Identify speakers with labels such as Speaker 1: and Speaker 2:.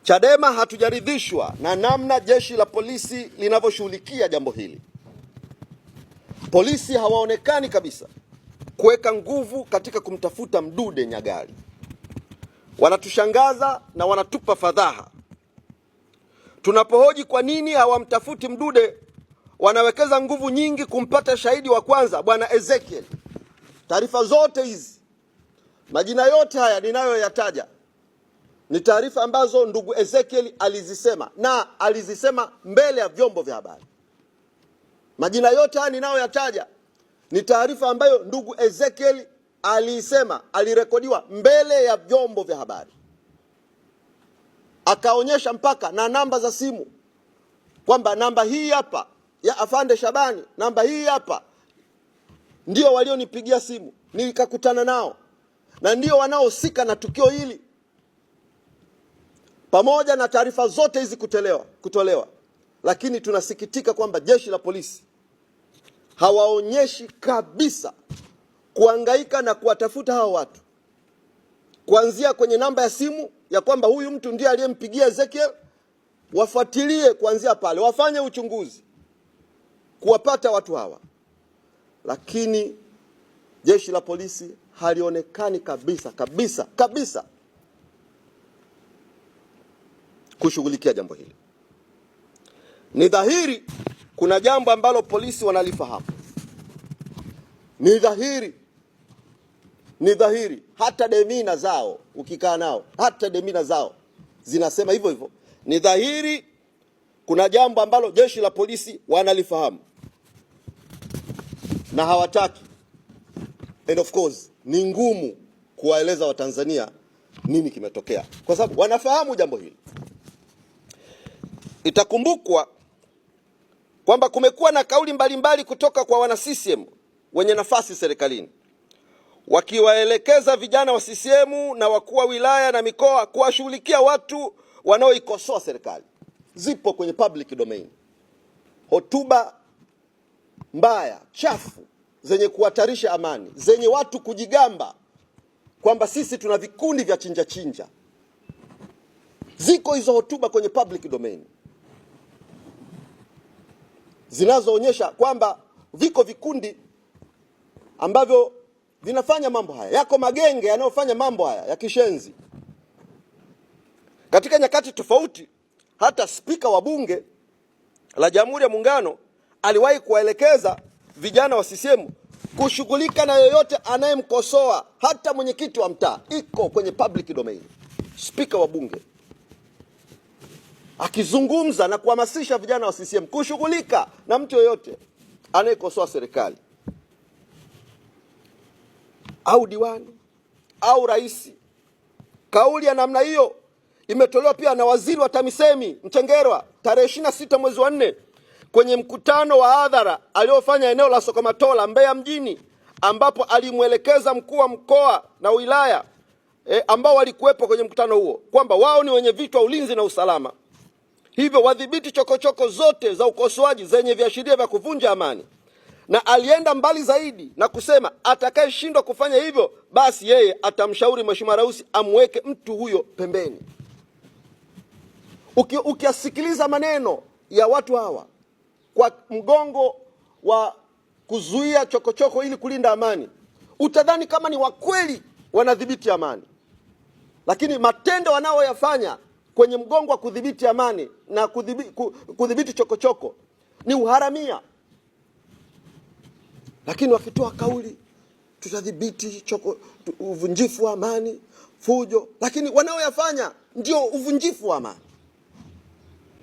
Speaker 1: Chadema hatujaridhishwa na namna jeshi la polisi linavyoshughulikia jambo hili. Polisi hawaonekani kabisa kuweka nguvu katika kumtafuta Mdude Nyagali. Wanatushangaza na wanatupa fadhaha. Tunapohoji kwa nini hawamtafuti Mdude, wanawekeza nguvu nyingi kumpata shahidi wa kwanza, Bwana Ezekiel. Taarifa zote hizi, majina yote haya ninayoyataja ni taarifa ambazo ndugu Ezekiel alizisema na alizisema mbele ya vyombo vya habari. Majina yote haya ninayoyataja ni taarifa ambayo ndugu Ezekiel aliisema, alirekodiwa mbele ya vyombo vya habari, akaonyesha mpaka na namba za simu kwamba namba hii hapa ya afande Shabani, namba hii hapa ndio walionipigia simu, nikakutana nao na ndio wanaohusika na tukio hili. Pamoja na taarifa zote hizi kutolewa, lakini tunasikitika kwamba jeshi la polisi hawaonyeshi kabisa kuangaika na kuwatafuta hawa watu, kuanzia kwenye namba ya simu ya kwamba huyu mtu ndiye aliyempigia Ezekiel, wafuatilie kuanzia pale, wafanye uchunguzi kuwapata watu hawa, lakini jeshi la polisi halionekani kabisa kabisa kabisa kushughulikia jambo hili. Ni dhahiri kuna jambo ambalo polisi wanalifahamu. Ni dhahiri, ni dhahiri hata demina zao ukikaa nao, hata demina zao zinasema hivyo hivyo. Ni dhahiri kuna jambo ambalo jeshi la polisi wanalifahamu na hawataki, and of course ni ngumu kuwaeleza Watanzania nini kimetokea, kwa sababu wanafahamu jambo hili. Itakumbukwa kwamba kumekuwa na kauli mbalimbali kutoka kwa wana CCM wenye nafasi serikalini wakiwaelekeza vijana wa CCM na wakuu wa wilaya na mikoa kuwashughulikia watu wanaoikosoa serikali. Zipo kwenye public domain hotuba mbaya chafu zenye kuhatarisha amani, zenye watu kujigamba kwamba sisi tuna vikundi vya chinja chinja. Ziko hizo hotuba kwenye public domain zinazoonyesha kwamba viko vikundi ambavyo vinafanya mambo haya, yako magenge yanayofanya mambo haya ya kishenzi. Katika nyakati tofauti, hata spika wa Bunge la Jamhuri ya Muungano aliwahi kuwaelekeza vijana wa CCM kushughulika na yoyote anayemkosoa, hata mwenyekiti wa mtaa. Iko kwenye public domain. Spika wa Bunge akizungumza na kuhamasisha vijana wa CCM kushughulika na mtu yoyote anayekosoa serikali au diwani au rais. Kauli ya namna hiyo imetolewa pia na waziri wa TAMISEMI Mchengerwa tarehe 26 mwezi wa 4 kwenye mkutano wa hadhara aliofanya eneo la Sokomatola Mbeya mjini, ambapo alimwelekeza mkuu wa mkoa na wilaya ambao walikuwepo kwenye mkutano huo kwamba wao ni wenye vitu wa ulinzi na usalama, hivyo wadhibiti chokochoko zote za ukosoaji zenye viashiria vya kuvunja amani. Na alienda mbali zaidi na kusema atakayeshindwa kufanya hivyo, basi yeye atamshauri Mheshimiwa Rais amweke mtu huyo pembeni. Ukiyasikiliza maneno ya watu hawa kwa mgongo wa kuzuia chokochoko ili kulinda amani, utadhani kama ni wakweli wanadhibiti amani, lakini matendo wanaoyafanya kwenye mgongo wa kudhibiti amani na kudhibiti chokochoko ni uharamia. Lakini wakitoa kauli tutadhibiti uvunjifu wa amani, fujo, lakini wanaoyafanya ndio uvunjifu wa amani.